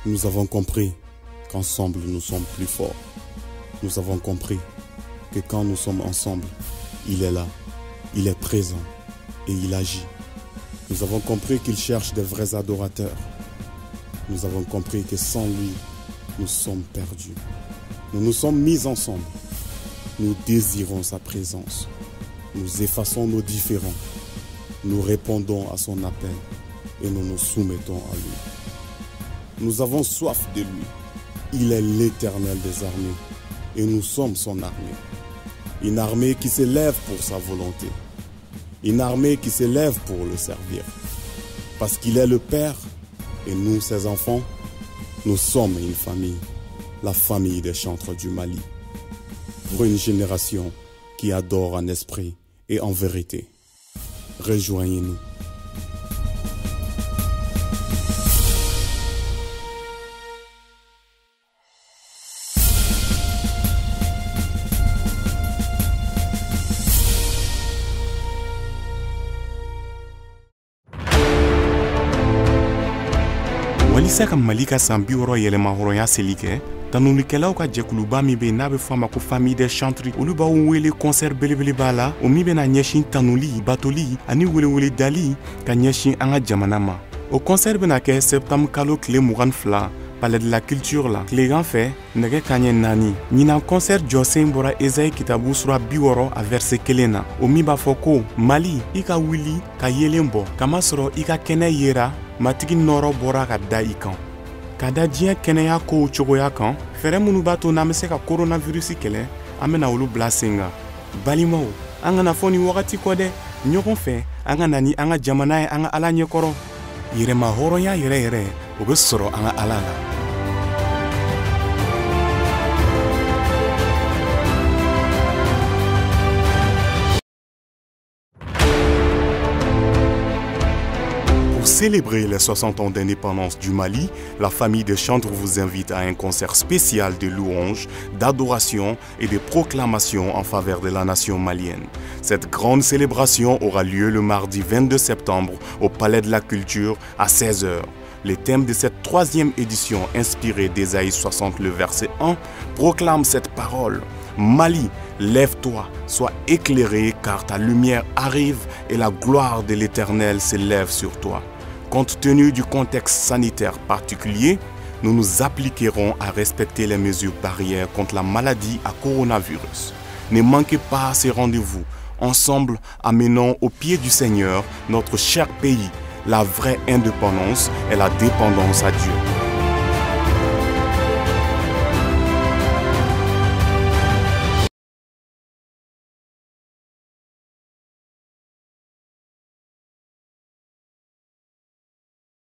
Nous avons compris qu'ensemble nous sommes plus forts. Nous avons compris que quand nous sommes ensemble, il est là, il est présent et il agit. Nous avons compris qu'il cherche des vrais adorateurs. Nous avons compris que sans lui, nous sommes perdus. Nous nous sommes mis ensemble. Nous désirons sa présence. Nous effaçons nos différends. Nous répondons à son appel et nous nous soumettons à lui. Nous avons soif de lui. Il est l'Éternel des armées et nous sommes son armée. Une armée qui s'élève pour sa volonté. Une armée qui s'élève pour le servir. Parce qu'il est le Père et nous, ses enfants, nous sommes une famille, la famille des chantres du Mali. Pour une génération qui adore en esprit et en vérité. Rejoignez-nous. Walisa ka Mali ka san 60 yɛlɛma hɔrɔnya seli kɛ, tanulikɛlaw ka jɛkuluba min bɛ yen n'a bɛ fɔ a ma ko Famille des Chantres, olu b'aw wele concert belebeleba la, o min bɛna ɲɛsin tanuli, batoli ani weleweledali ka ɲɛsin an ka jamana ma. O concert bɛna kɛ septembre kalo tile 22 Palais de la Culture la, tilegan fɛ nɛgɛ kanɲɛ 4. Ɲinan concert jɔsen bɔra Esaïe kitabu sura 60 a verset 1 na, o min b'a fɔ ko Mali, i ka wuli ka yeelen bɔ, kamasɔrɔ i ka kɛnɛ yera, Matigi nɔrɔ bɔra ka da i kan. Ka da diɲɛ kɛnɛya kow cogoya kan, fɛɛrɛ minnu b'a to n'an bɛ se ka coronavirus kɛlɛ, an bɛna olu bila sen kan. Balimaw, an kana fɔ nin wagati kɔ dɛ, ɲɔgɔn fɛ an ka na ni an ka jamana ye an ka Ala ɲɛkɔrɔ. Yɛrɛma hɔrɔnya yɛrɛ yɛrɛ, o bɛ sɔrɔ an ka Ala la. Pour célébrer les 60 ans d'indépendance du Mali, la famille des chantres vous invite à un concert spécial de louanges, d'adoration et de proclamations en faveur de la nation malienne. Cette grande célébration aura lieu le mardi 22 septembre au Palais de la Culture à 16h. Le thème de cette troisième édition, inspirée d'Ésaïe 60, le verset 1, proclame cette parole. Mali, lève-toi, sois éclairé, car ta lumière arrive et la gloire de l'Éternel s'élève sur toi. Compte tenu du contexte sanitaire particulier, nous nous appliquerons à respecter les mesures barrières contre la maladie à coronavirus. Ne manquez pas ces rendez-vous. Ensemble, amenons au pied du Seigneur notre cher pays, la vraie indépendance et la dépendance à Dieu.